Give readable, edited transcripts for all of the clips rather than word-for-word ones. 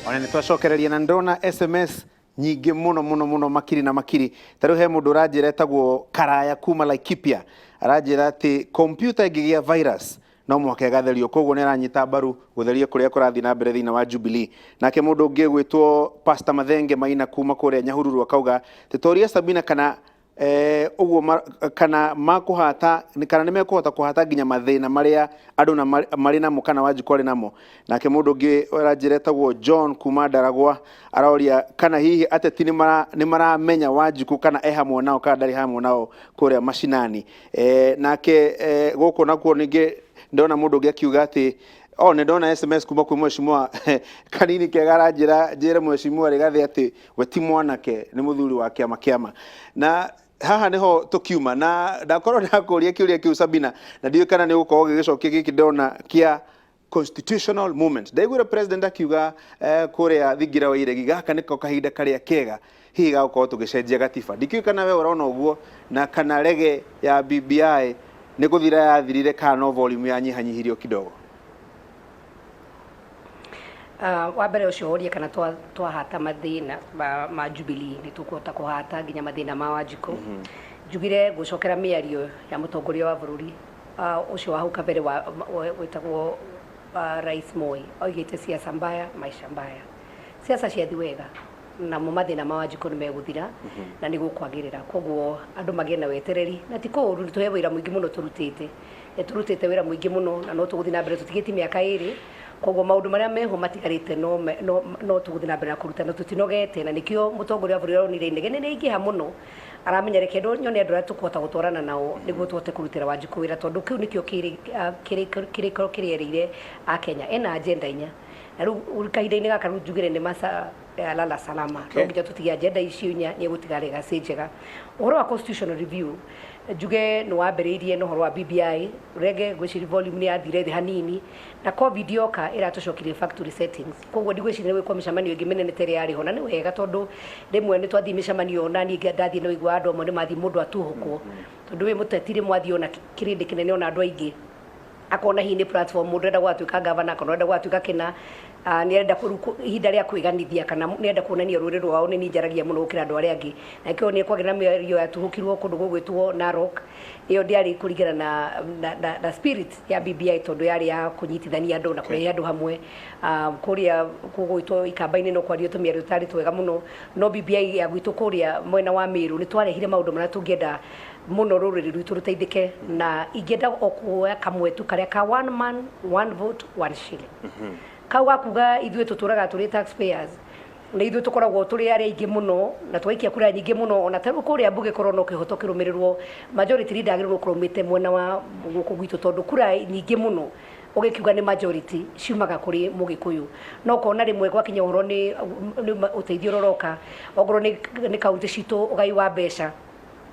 Ona nĩ twacokereria na ndona SMS nyingĩ mũno mũno mũno, makiri na makiri. Ta rĩu he mũndũ ũranjĩra etagwo Karaya kuma Laikipia, aranjĩra atĩ kompiuta ĩngĩgĩa virus no mũhaka ĩgatherio, koguo nĩ aranyita mbaru gũtherio kũrĩa kũrathiĩ na mbere thĩinĩ wa Jubilee. Nake mũndũ ũngĩ gwĩtwo Pastor Mathenge Maina kuma kũrĩa Nyahururu akauga tũtorie Sabina kana ũguo kana makũhata kana nĩ mekũhota kũhata nginya mathĩna marĩa andũ na marĩ namo kana Wanjikũ arĩ namo. Nake mũndũ ũngĩ ũranjĩra etagwo John kuma Ndaragwa aroria kana hihi ateti nĩ maramenya Wanjikũ kana e hamwe nao kana ndarĩ hamwe nao kũrĩa macinani. Nake gũkũ nakuo ningĩ ndona mũndũ ũngĩ akiuga atĩ o nĩ ndona SMS kuma kwĩ mheshimiwa Kanini Kega, aranjĩra njĩre mheshimiwa Rigathĩ atĩ we ti mwanake, nĩ mũthuri wa kĩama kĩama. Na haha niho tukiuma na ndakorwo ndakũria kĩũria kĩu, Sabina, na ndiũĩ kana nĩ ũgũkorwo ũgĩgĩcokia gĩkĩ ndona kĩa constitutional movement. Ndaiguire president akiuga kũrĩa thingira wa iregi gaka nĩko kahinda karĩa kega hihi ga gũkorwo tũgĩcenjia gatiba. Ndikĩũĩ kana we ũrona ũguo na kana rege ya BBI nĩ gũthira yathirire kana no volume yanyihanyihirio kidogo. Wa mbere ũcio ũrie kana twahata mathĩna ma Jubilee nĩ tũkũhota kũhata nginya mathĩna ma Wanjikũ. Njugire ngũcokera mĩario ya mũtongoria wa bũrũri ũcio wa hau kabere wĩtagwo Rais Moi, oigĩte siasa mbaya maisha mbaya. Siasa ciathi wega namo mathĩna ma Wanjikũ nĩ megũthira na nĩ gũkwagĩrĩra, koguo andũ magĩe na wetereri na ti kũũru. Nĩ tũhe wĩra mũingĩ mũno tũrutĩte, nĩ tũrutĩte wĩra mũingĩ mũno na no tũgũthiĩ na mbere, tũtigĩtie mĩaka 2, koguo maũndũ marĩa meho matigarĩte no tũgũthiĩ na mbere na kũruta na tũtinogete. Na nĩkĩo mũtongoria wa bũrũri aronire inegene nĩ aingĩha mũno, aramenya reke nyone andũ arĩa tũkũhota gũtwarana nao nĩguo tũhote kũrutĩra Wanjikũ wĩra, tondũ kĩu nĩkĩo kĩrĩko kĩrĩa erĩire Akenya ena agenda inya. Na rĩu kahinda-inĩ gaka rĩu njugire nĩ masa lala salama. No nginya tũtige agenda icio inya, nĩ egũtiga legacy njega. Ũhoro wa constitutional review njuge nĩ wambĩrĩirie na ũhoro wa BBI rege, ngwĩciria volume nĩ yathire thĩ hanini na COVID yoka ĩratũcokirie factory settings, koguo ndigwĩciria nĩ gwĩkwo mĩcemanio ĩngĩ mĩnene ta ĩrĩa yarĩ ho. Na nĩ wega, tondũ rĩmwe nĩ twathiĩ mĩcemanio na niĩ ndathiĩ nĩ wĩiguaga andũ amwe nĩ mathiĩ mũndũ atuhũkwo, tondũ wĩ mũteti rĩmwe athiĩ ona kĩrĩndĩ kĩnene ona andũ aingĩ akona hihi nĩ platform, mũndũ arenda gwatuĩka gavana kana arenda gwatuĩka kĩna, nĩ arenda ihinda rĩa kwĩganithia kana nĩ arenda kuonania rũrĩrĩ rwao nĩ niĩ njaragia mũno gũkĩra andũ arĩa angĩ. Na nĩkĩo nĩ kwagĩa na mĩario yatuhũkirwo kũndũ gũgwĩtwo Narok. Ĩyo ndĩarĩ kũringana na spirit ya BBI, tondũ yarĩ ya kũnyitithania andũ na kũrehe andũ hamwe. Kũrĩa gũgwĩtwo Ikamba-inĩ no kwario tũmĩario tũtarĩ twega mũno, no BBI ya gwitũ kũrĩa mwena wa Meru nĩ twarehire maũndũ marĩa tũngĩenda mũno rũrĩrĩ rwitũ rũteithĩke. Na ingĩenda o kuoya kamwe tu karĩa ka one man one vote one shilling, kau gakuga ithuĩ tũtũraga tũrĩ taxpayers na ithuĩ tũkoragwo tũrĩ arĩa aingĩ mũno na twaikia kura nyingĩ mũno. Ona ta rĩu kũrĩa mbunge korwo no kĩhoto kĩrũmĩrĩrwo, majority leader agĩrĩirwo gũkorwo aumĩte mwena wa gũkũ gwitũ, tondũ kura nyingĩ mũno ũgĩkiuga nĩ majority ciumaga kũrĩ Mũgĩkũyũ. No ũkona rĩmwe gwakinya ũhoro nĩ ũteithio ũrĩa ũroka, okorwo nĩ kaunti citũ, ũgai wa mbeca,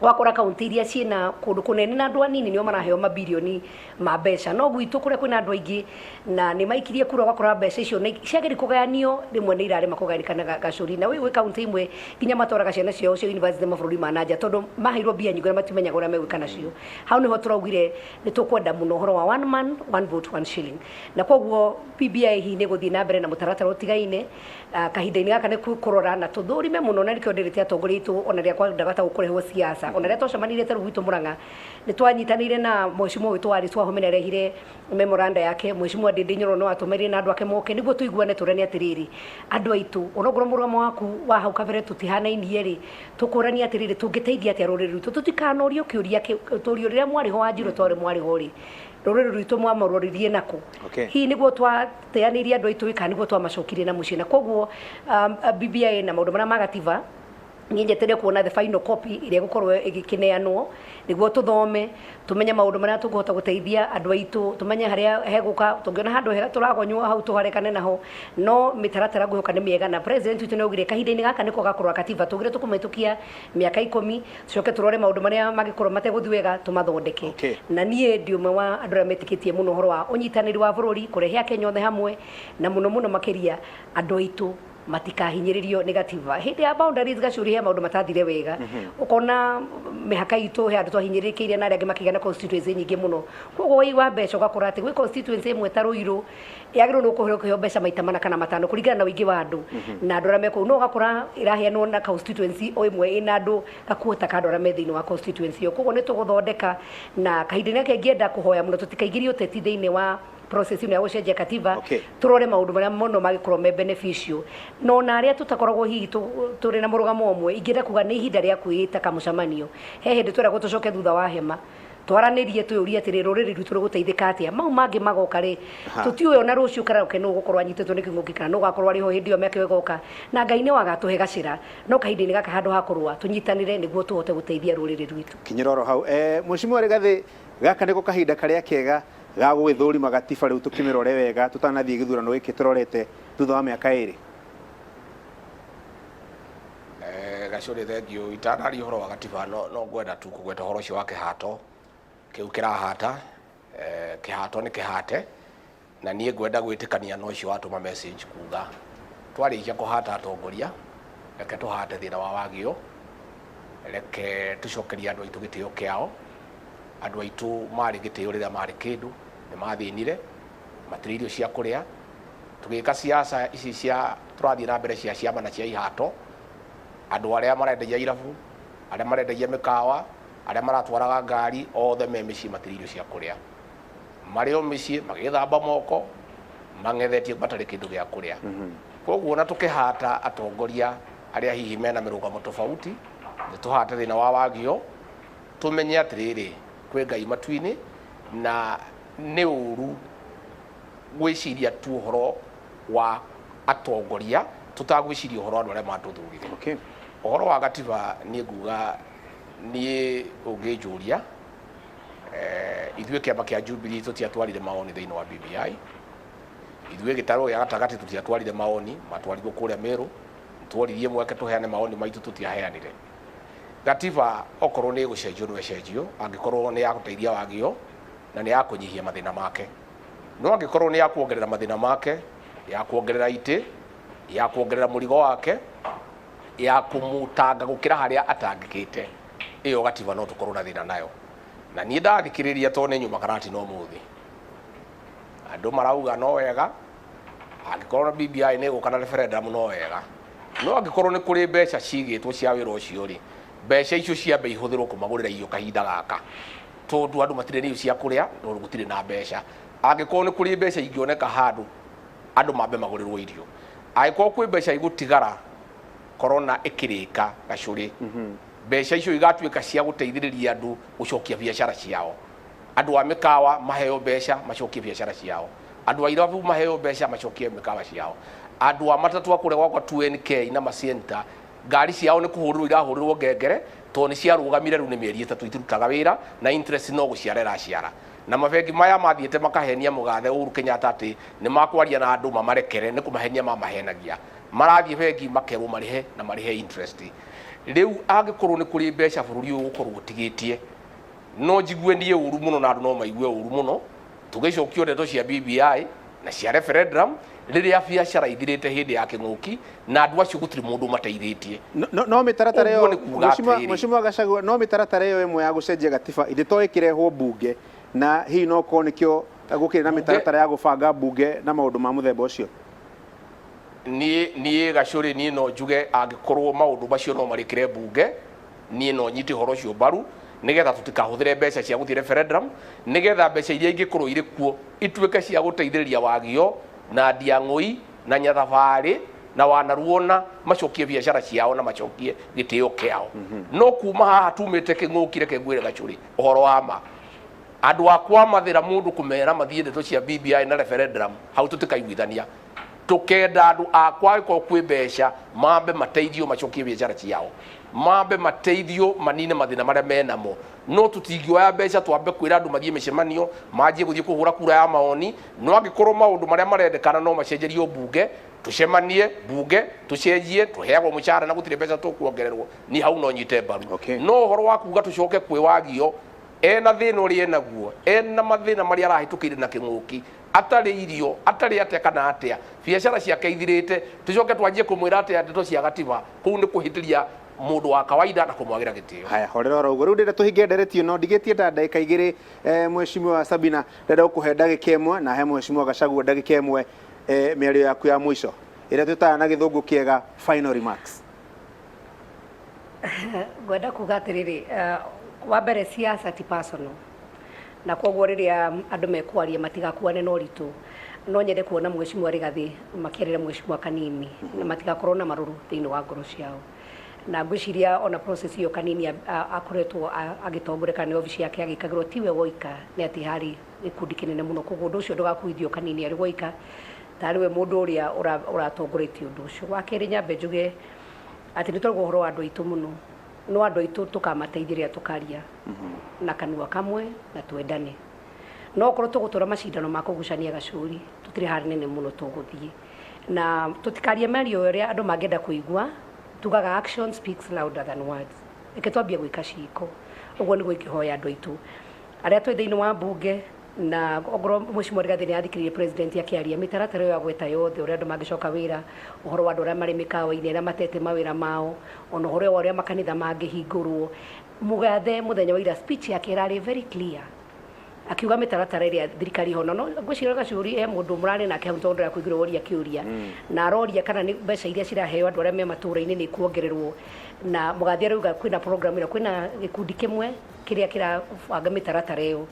wakora kaunti iria ciĩna kũndũ kũnene na andũ anini nĩo maraheo mabirioni ma mbeca, no gwitũ kũrĩa kwĩna andũ aingĩ na nĩ maikirie kura, ũgakora mbeca icio ciageria kũgayanio rĩmwe nĩ irarema kũgayanĩka gacũri. Na wĩ kaunti imwe nginya matwaraga ciana ciao cia university mabũrũri ma nanja tondũ maheirwo mbia nyingĩ na matimenyaga ũrĩa megwĩka nacio. Hau nĩho tũraugire nĩ tũkwenda mũno ũhoro wa one man one vote one shilling, na koguo BBI hihi nĩ gũthiĩ na mbere na mũtaratara ũtigaine. Kahinda-inĩ gaka nĩ kũrora na tũthũrime mũno, na nĩkĩo ndĩrĩte atongoria aitũ ona rĩrĩa kwendaga ta gũkũrehwo siasa. Ona rĩrĩa twacemanirie ta rĩu gwitũ Mũrang'a, nĩ twanyitanĩire na mheshimiwa witũ wa Alice Wahome, nĩ arehire memoranda yake. Mheshimiwa Ndindi Nyoro no atũmĩrire na andũ ake moke nĩguo tũiguane, tũrane atĩrĩrĩ, andũ aitũ, onokorwo mũrũgamo waku wa hau kabere tũtihanainie rĩ, tũkũranie atĩrĩrĩ, tũngĩteithia atĩa rũrĩrĩ rwitũ tũtikanorio kĩũria tũrio rĩrĩa mwarĩ ho Wanjirũ twarĩ mwarĩ ho rĩ, rũrĩrĩ rwitũ mwamũroririe nakũ? Hihi nĩguo twateanĩirie andũ aitũ kana nĩguo twamacokirie na mũciĩ? Na koguo BBI na maũndũ marĩa ma gatiba, niĩ njetereire kuona the final copy ĩrĩa ĩgũkorwo ĩgĩkĩneanwo nĩguo tũthome, tũmenye maũndũ marĩa tũkũhota gũteithia andũ aitũ, tũmenye harĩa hegũka, tũngĩona handũ hega tũragonywo hau tũharekane naho. No mĩtaratara ngwĩhoka nĩ mĩega, na president witũ nĩ augire kahinda-inĩ gaka nĩko gakũrora katiba, tugire tũkũmĩtũkia mĩaka 10, tucoke tũrore maũndũ marĩa mangĩkorwo mategũthiĩ wega tũmathondeke. Na niĩ ndi ũmwe wa andũ arĩa metĩkĩtie mũno ũhoro wa ũnyitanĩri wa bũrũri, kũrehe Akenya othe hamwe, na mũno mũno makĩria andũ aitũ. Matikahinyĩrĩrio nĩ gatiba. Hĩndĩ ya boundaries, Gacuri, he maũndũ matathire wega. Ũkona mĩhaka itũ he andũ twahinyĩrĩrĩkĩire na arĩa angĩ makĩgĩa na constituency nyingĩ mũno. Koguo waigua mbeca ũgakora atĩ gwĩ constituency ĩmwe ta Ruiru yagĩrĩirwo nĩ kũheo mbeca maita 4 kana 5 kũringana na ũingĩ wa andũ na andũ arĩa me kũu, no ũgakora ĩraheanwo na constituency o ĩmwe ĩna andũ gakuota ka andũ arĩa me thĩinĩ wa constituency ĩyo. Koguo nĩ tũgũthondeka na kahinda-inĩ gaka ingĩenda kũhoya mũno tũtikaingĩrie ũteti thĩinĩ wa process ĩno ya gũcenjia katiba. Tũrore maũndũ marĩa mũno mangĩkorwo me beneficial, na ona arĩa tũtakoragwo hihi tũrĩ na mũrũgamo ũmwe, ingĩenda kuga nĩ ihinda rĩa kwĩĩta kamũcemanio. He hĩndĩ tweragwo tũcoke thutha wa hema twaranĩrie, twĩyũrie atĩrĩ, rũrĩrĩ rwitũ rũgũteithĩka atĩa? Mau mangĩ magoka rĩ, tũtiũĩ ona rũciũ karaoke nũ ũgũkorwo anyitĩtwo nĩ kĩng'ũki kana nũ ũgakorwo arĩ ho hĩndĩ ĩyo mĩaka ĩyo ĩgoka, na Ngai nĩ wagatũhe gacĩra. No kahinda-inĩ gaka, handũ ha kũrũa, tũnyitanĩre nĩguo tũhote gũteithia rũrĩrĩ rwitũ. Kinyĩra oro hau, Mheshimiwa Rigathĩ, gaka nĩko kahinda karĩa kega ga gũgĩthũrima gatiba rĩu, tũkĩmĩrore wega tũtanathiĩ gĩthurano gĩkĩ tũrorete thutha wa mĩaka 2? Gacũrĩ, thengiũ. Itanaria ũhoro wa gatiba, no ngwenda tu kũgweta ũhoro ũcio wa kĩhato kĩu kĩrahata. Kĩhato nĩ kĩhate, na niĩ ngwenda gwĩtĩkania na ũcio watũma message kuga twarĩkia kũhata atongoria, reke tũhate thĩna wa wagio, reke tũcokerie andũ aitũ gĩtĩo kĩao. Andũ aitũ marĩ gĩtĩo rĩrĩa marĩ kĩndũ, nĩ mathĩnire, matirĩ irio cia kũrĩa. Tũgĩka siasa ici cia tũrathiĩ na mbere cia ciama na cia ihato, andũ arĩa marendagia irabu, arĩa marendagia mĩkawa, arĩa maratwaraga ngari, othe me mĩciĩ matirĩ irio cia kũrĩa, marĩ o mĩciĩ magĩthamba moko mang'ethetie matarĩ kĩndũ gĩa kũrĩa. Koguo na tũkĩhata atongoria arĩa hihi mena mĩrũgamo tofauti, nĩ tũhate thĩna wa wagio, tũmenye atĩrĩrĩ, kwĩ Ngai matu-inĩ, na nĩ ũru gwĩciria tu ũhoro wa atongoria tũtagwĩciria ũhoro wa andũ arĩa matũthurire. Ũhoro wa gatiba, niĩ nguga, niĩ ũngĩnjũria, ithuĩ kĩama kĩa Jubilee tũtiatwarire maoni thĩinĩ wa BBI. Ithuĩ gĩtarũ gĩa gatagatĩ tũtiatwarire maoni, matwarirwo kũrĩa Meru. Tworirie mweke tũheane maoni maitũ, tũtiaheanire. Gatiba okorwo nĩ ĩgũcenjio, no ĩcenjio angĩkorwo nĩ ya gũteithia wagio na nĩ ya kũnyihia mathĩna make. No angĩkorwo nĩ ya kuongerera mathĩna make, ya kuongerera itĩ, ya kuongerera mũrigo wake, ya kũmũtanga gũkĩra harĩa atangĩkĩte, ĩyo gatiba no tũkorwo na thĩna nayo. Na niĩ ndathikĩrĩria, tondũ nĩ nyuma Karatina ũmũthĩ, andũ marauga no wega angĩkorwo na BBI nĩ ĩgũka na referendum, no wega. No angĩkorwo nĩ kũrĩ mbeca cigĩtwo cia wĩra ũcio rĩ, mbeca icio ciambe ihũthĩrwo kũmagũrĩra irio kahinda gaka, tondũ andũ matirĩ na irio cia kũrĩa, tondũ gũtirĩ na mbeca. Angĩkorwo nĩ kũrĩ mbeca ingĩoneka handũ, andũ mambe magũrĩrwo irio. Angĩkorwo kwĩ mbeca igũtigara corona ĩkĩrĩka, Gacũrĩ, mbeca icio igatuĩka cia gũteithĩrĩria andũ gũcokia biacara ciao. Andũ a mĩkawa maheo mbeca macokie biacara ciao, andũ a irabu maheo mbeca macokie mĩkawa ciao, andũ a matatũ a kũrĩa gwakwa 2NK na Masienta, ngari ciao nĩ kũhũrĩrwo irahũrĩrwo ngengere tondũ nĩ ciarũgamire rĩu nĩ mĩeri 3 itirutaga wĩra, na interest no gũciara ĩraciara. Na mabengi maya mathiĩte makahenia mũgathe Uhuru Kenyatta atĩ nĩ makwaria na andũ mamarekere, nĩ kũmahenia mamahenagia. Marathiĩ bengi makerwo marĩhe na marĩhe interest. Rĩu angĩkorwo nĩ kũrĩ mbeca bũrũri ũyũ ũgũkorwo ũtigĩtie, no njigue niĩ ũru mũno, na andũ no maigue ũru mũno tũgĩcokio ndeto cia BBI na cia referendum rĩrĩa biacara ithirĩte hĩndĩ ya kĩng'ũki, na andũ acio gũtirĩ mũndũ ũmateithĩtie. No mĩtaratara Ũguo ĩyo nĩ kuga atĩrĩrĩ. Mheshimiwa Gachagua, no mĩtaratara ĩyo ĩmwe ya gũcenjia gatiba ithe to ĩkĩrehwo mbunge, na hihi no korwo nĩkĩo gũkĩrĩ na mĩtaratara ya gũbanga mbunge na maũndũ ma mũthemba ũcio? Niĩ Gacũrĩ, niĩ no njuge angĩkorwo maũndũ macio no marĩkĩre mbunge, niĩ no nyite ũhoro ũcio mbaru, nĩgetha tũtikahũthĩre mbeca cia gũthiĩ referendum, nĩgetha mbeca iria ingĩkorwo irĩ kuo ituĩke cia gũteithĩrĩria wagio na ndiang'ũi na nyathabarĩ na wanaruona macokie biacara ciao na macokie gĩtĩo kĩao. No kuma haha tumĩte kĩng'ũki, reke ngwĩre Gacũrĩ ũhoro wa ma, andũ akwa mathĩra mũndũ kũmera mathiĩ ndeto cia BBI na referendum, hau tũtikaiguithania. Tũkenda andũ akwa, angĩkorwo kwĩ mbeca, mambe mateithio macokie biacara ciao, mambe mateithio manine mathĩna marĩa menamo. No tũtingĩoya mbeca twambe kwĩra andũ mathiĩ mĩcemanio, manjie gũthiĩ kũhũra kura ya maoni. No angĩkorwo maũndũ marĩa marendekana no macenjerio mbunge, tũcemanie mbunge tũcenjie, tũheagwo mũcara na gũtirĩ mbeca tũkuongererwo, ni hau no nyite mbaru. No ũhoro wa kuga tũcoke kwĩ wagio ena thĩna ũrĩa enaguo, ena mathĩna marĩa arahĩtũkĩire na kĩng'ũki. Atarĩ irio, atarĩ atĩa kana atĩa, biacara ciake ithirĩte, tũcoke twanjie kũmwĩra atĩa ndeto cia gatiba? Kũu nĩ kũhĩtĩria mũndũ wa kawaida na kũmwagĩra gĩtĩo. Haya, horera oro ũguo. Rĩu ndĩrenda tũhinge ndereti ĩno, ndigĩtie ta ndagĩka igĩrĩ. Mheshimiwa Sabina, ndĩrenda gũkũhe ndagĩka ĩmwe na he Mheshimiwa Gachagua ndagĩka ĩmwe, mĩario yaku ya mũico ĩrĩa twĩtaga na gĩthũngũ kĩega final remarks. Ngwenda kuga atĩrĩrĩ, wa mbere, siasa ti personal, na koguo rĩrĩa andũ mekwaria matigakuane na ũritũ. No nyende kuona Mheshimiwa Rigathi makĩarĩra Mheshimiwa Kanini na matigakorwo na marũrũ thĩinĩ wa ngoro ciao. Na ngwĩciria ona process ĩyo Kanini akoretwo agĩtongoria kana nĩ obici yake agĩkagĩrwo, tiwe woika, nĩ atĩ harĩ gĩkundi kĩnene mũno. Koguo ũndũ ũcio ndũgakuithio Kanini arĩ woika tarĩ we mũndũ ũrĩa ũratongoretie ũndũ ũcio. Wa kerĩ, nyambe njuge atĩ nĩ tũrauga ũhoro wa andũ aitũ mũno, no andũ aitũ tũkamateithia rĩrĩa tũkaria na kanua kamwe na twendane. No okorwo tũgũtũra macindano ma kũgucania gacũri, tũtirĩ harĩ nene mũno tũgũthiĩ. Na tũtikarie mĩario ĩrĩa andũ mangĩenda kũigua. Tugaga action speaks louder than words. Reke twambie gwĩka ciĩko. Ũguo nĩguo ingĩhoya andũ aitũ arĩa twĩ thĩinĩ wa mbunge. Na ongorwo Mheshimiwa Rigathi nĩ athikĩrĩirie president akĩaria mĩtaratara ĩyo agweta yothe, ũrĩa andũ mangĩcoka wĩra, ũhoro wa andũ arĩa marĩ mĩkawa-inĩ arĩa matete mawĩra mao, ona ũhoro wa ũrĩa makanitha mangĩhingũrwo. Mũgathe mũthenya wa ira speech yake ĩrarĩ very clear, akiuga mĩtaratara ĩrĩa thirikari ĩho. No ngwĩciria Gacuri he mũndũ mũrarĩ nake hau, tondũ ndĩrakũiguire woria kĩũria na aroria kana nĩ mbeca iria ciraheo andũ arĩa me matũũra-inĩ nĩ kuongererwo. Na mũgathe arauga kwĩna program ĩno, kwĩna gĩkundi kĩmwe kĩrĩa kĩrabanga mĩtaratara ĩyo.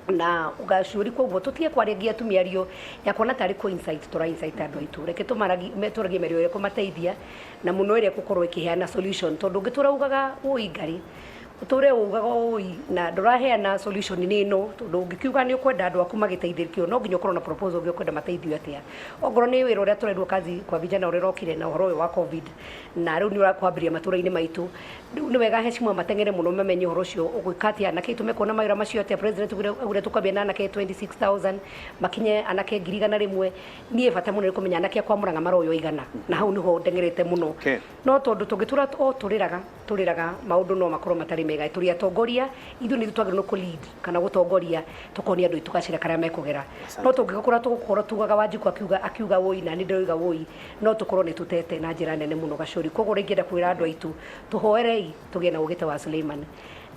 Na gacuri, koguo tũtige kwaria tu mĩario ya kuona tarĩ kũ incite tũra incite andũ aitũ. Reke tũmaragie mĩario ĩrĩa kũmateithia na mũno ĩrĩa ĩgũkorwo ĩkĩheana solution, tondũ ũngĩtũra ugaga ũi ngarĩ, ũtũre ugaga ũi na ndũraheana solution nĩ ĩno. Tondũ ũngĩkiuga nĩ ũkwenda andũ aku magĩteithĩkio, no nginya ũkorwo na proposal ũngĩ ũkwenda mateithio atĩa. Ongorwo nĩ wĩra ũrĩa tũrerwo kazi kwa vijana ũrĩa ũrokire na ũhoro ũyũ wa COVID na rĩu nĩ ũrakwambĩrĩria matũra-inĩ maitũ, rĩu nĩ wega heshima mateng'ere mũno mamenye ũhoro ũcio ũgwĩka atĩa na kĩ tũmekuona mawĩra macio atĩa. President augire tũkwambia na anake 26,000 makinye anake 100,000. Niĩ bata mũno nĩ kũmenya anake akwa Mũrang'a maroywo igana, na hau nĩho ndeng'erete mũno. No tondũ tũngĩtũra o tũrĩraga tũrĩraga, maũndũ no makorwo matarĩ mega. Tũrĩ atongoria, ithuĩ nĩ ithuĩ twagĩrĩirwo kũ lead kana gũtongoria, tũkonia andũ aitũ gacĩra karĩa mekũgera. No tũngĩgũkũra tũgũkorwo tugaga Wanjikũ akiuga wũi na niĩ ndĩroiga wũi, no tũkorwo nĩ tũtete na njĩra nene mũno, Gacũri. Koguo ũrĩa ingĩenda kwĩra andũ aitũ, tũhoerei tũgĩe na ũgĩ ta wa Suleiman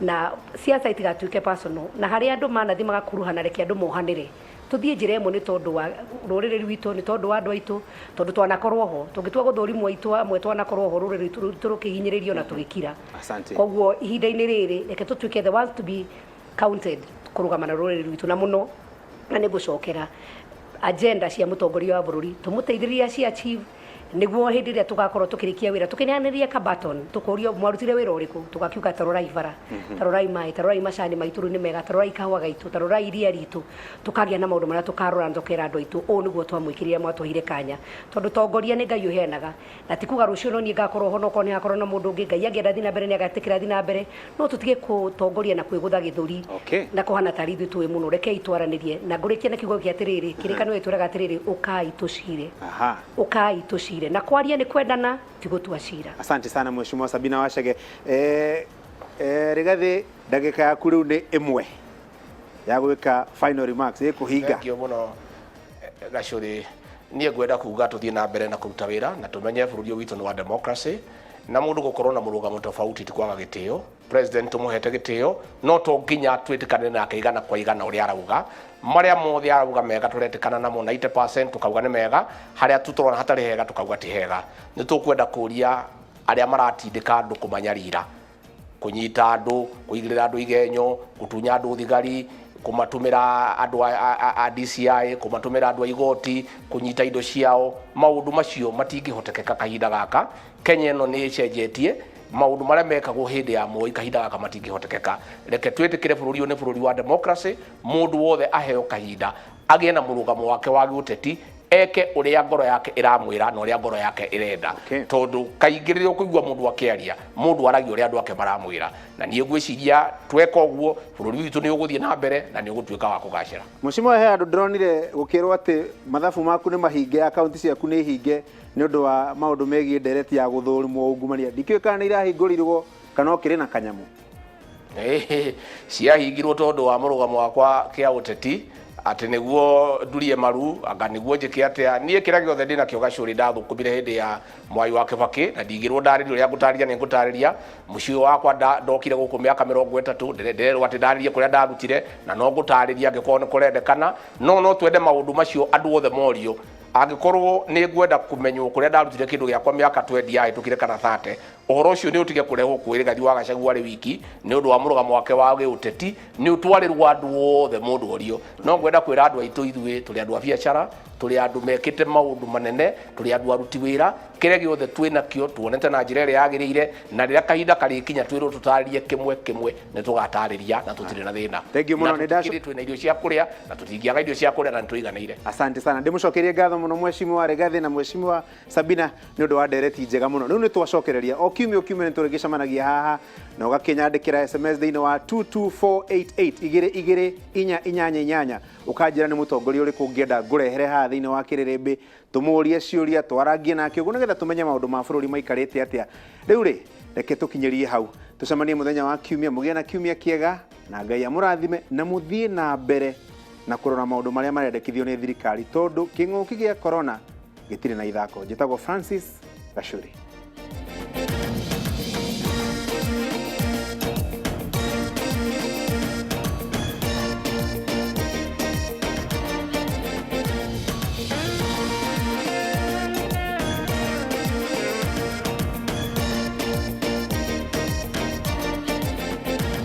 na siasa itigatuĩke personal, na harĩa andũ manathi magakuruhana, reke andũ mohanĩre, tũthiĩ njĩra ĩmwe, nĩ tondũ wa rũrĩrĩ rwitũ, nĩ tondũ wa andũ aitũ, tondũ twanakorwo ho tũngĩtua gũthũrimwo aitũ amwe, twanakorwo ho rũrĩrĩ rwitũ rũkĩhinyĩrĩrio na tũgĩkira. Asante. Koguo ihinda-inĩ rĩrĩ reke tũtuĩke the ones to be counted kũrũgama na rũrĩrĩ rwitũ na mũno. Na nĩ ngũcokera agenda cia mũtongoria wa bũrũri, tũmũteithĩrĩrie aci achieve, nĩguo hĩndĩ ĩrĩa tũgakorwo tũkĩrĩkia wĩra tũkĩneanĩria ka baton, tũkũrio mwarutire wĩra ũrĩkũ, tũgakiuga tarorai bara, tarorai maĩ, tarorai macani maitũ rĩu nĩ mega, tarorai kahũa gaitũ, tarorai iria ritũ. Tũkagĩa na maũndũ marĩa tũkarora na tũkera andũ aitũ ũũ nĩguo twamwĩkĩrire, mwatũheire kanya. Tondũ tongoria nĩ Ngai ũheanaga, na ti kuga rũciũ no niĩ ngakorwo ho, no korwo nĩ hakorwo na mũndũ ũngĩ Ngai angĩenda thiĩ na mbere nĩ agatĩkĩra thiĩ na mbere. No tũtige gũtongoria na kwĩgũtha gĩthũri na kũhana tarĩ ithuĩ tũĩ mũno. Rekei twaranĩrie. Na ngũrĩkia na kiugo gĩa atĩrĩrĩ, kĩrĩkanĩro gĩtwĩraga atĩrĩrĩ, ũkai tũcire. Ũkai tũcire. Na kwaria nĩ kwendana, ti gũtua cira. Asante sana, Mheshimiwa Sabina Wachege. Rigathi, ndagĩka yaku rĩu nĩ ĩmwe ya gwĩka final remarks ĩkũhinga. Thank you mũno, Gacũrĩ. Niĩ ngwenda kuga tũthiĩ na mbere na kũruta wĩra na tũmenye bũrũri ũyũ witũ nĩ wa democracy, na mũndũ gũkorwo na mũrũgamo tofauti ti kwaga gĩtĩo. President tũmũhete gĩtĩo, no to nginya twĩtĩkane nake igana kwa igana ũrĩa arauga. Marĩa mothe arauga mega tũretĩkana namo 90%, tũkauga nĩ mega. Harĩa tu tũrona hatarĩ hega, tũkauga ti hega. Nĩ tũkwenda kũria arĩa maratindĩka andũ kũmanyarira, kũnyita andũ, kũigĩrĩra andũ igenyo, gũtunya andũ thigari, kũmatũmĩra andũ a DCI, kũmatũmĩra andũ a igoti, kũnyita indo ciao, maũndũ macio matingĩhotekeka kahinda gaka. Kenya ĩno nĩ ĩcenjetie. Maũndũ marĩa mekagwo hĩndĩ ya Moi kahinda gaka matingĩhotekeka. Reke twĩtĩkĩre bũrũri ũyũ nĩ bũrũri wa democracy. Mũndũ wothe aheo kahinda agĩe na mũrũgamo wake wa gĩũteti, eke ũrĩa ngoro yake ĩramwĩra na ũrĩa ngoro yake ĩrenda. Tondũ kaingĩ rĩrĩa ũkũigua mũndũ akĩaria, mũndũ aragia ũrĩa andũ ake maramwĩra. Na niĩ ngwĩciria tweka ũguo, bũrũri witũ nĩ ũgũthiĩ na mbere na nĩ ũgũtuĩka wa kũgacĩra. Mheshimiwa, he handũ ndĩronire gũkĩrwo atĩ mathabu maku nĩ mahinge, akaunti ciaku nĩ hinge nĩ ũndũ wa maũndũ megiĩ ndereti ya gũthũrimwo ungumania. Ndikĩũĩ kana nĩ irahingũrirwo kana ũkĩrĩ na kanyamũ. Ciahingirwo tondũ wa mũrũgamo wakwa kĩa ũteti. Atĩ nĩguo ndurie maru, anga nĩguo njĩke atĩa. Niĩ kĩrĩa gĩothe ndĩnakĩo, Gacũrĩ, ndathũkũmire hĩndĩ ya Mwai wa Kĩbakĩ, na ndingĩrwo ndarĩrie ũrĩa ngũtarĩria, nĩ ngũtarĩria. Mũciĩ ũyũ wakwa, ndokire gũkũ mĩaka 30, ndĩrerwo atĩ ndarĩrie kũrĩa ndarutire, na no ngũtarĩria angĩkorwo nĩ kũrendekana. No twende maũndũ macio andũ othe morio. Angĩkorwo nĩ ngwenda kũmenywo kũrĩa ndarutire kĩndũ gĩakwa mĩaka 20 yahĩtũkire kana 30, ũhoro ũcio nĩ ũtige kũrehwo kwĩ Rigathi wa Gachagua arĩ wiki nĩ ũndũ wa mũrũgamo wake wa gĩũteti, nĩ ũtwarĩrwo andũ othe mũndũ orio. No ngwenda kwĩra andũ aitũ, ithuĩ tũrĩ andũ a biacara, tũrĩ andũ mekĩte maũndũ manene, tũrĩ andũ aruti wĩra. Kĩrĩa gĩothe twĩ nakĩo tuonete na njĩra ĩrĩa yagĩrĩire, na rĩrĩa kahinda karĩkinya twĩrwo tũtarĩrie kĩmwe kĩmwe, nĩ tũgatarĩria na tũtirĩ na thĩna. Thank you mũno. Na tũtikĩrĩ, twĩna irio cia kũrĩa na tũtingĩaga irio cia kũrĩa na nĩ tũiganĩire. Asante sana. Ndĩmũcokerie ngatho mũno, Mheshimiwa Rigathi na Mheshimiwa Sabina, nĩ ũndũ wa ndereti njega mũno. Rĩu nĩ twacokereria o kiumia, o kiumia nĩ tũrĩgĩcemanagia haha, na ũgakĩnyandĩkĩra SMS thĩinĩ wa 22488, 22488, ũkanjĩra nĩ mũtongoria ũrĩkũ ũngĩenda ngũrehere haha thĩinĩ wa Kĩrĩrĩmbĩ, tũmũrie ciũria, twarangie nake ũguo, nĩgetha tũmenye maũndũ ma bũrũri maikarĩte atĩa. Rĩu rĩ, reke tũkinyĩrie hau, tũcemanie mũthenya wa kiumia. Mũgĩe na kiumia kĩega na Ngai amũrathime, na mũthiĩ na mbere na kũrora maũndũ marĩa marendekithio nĩ thirikari, tondũ kĩng'ũki gĩa corona gĩtirĩ na ithako. Njĩtagwo Francis Gachuri.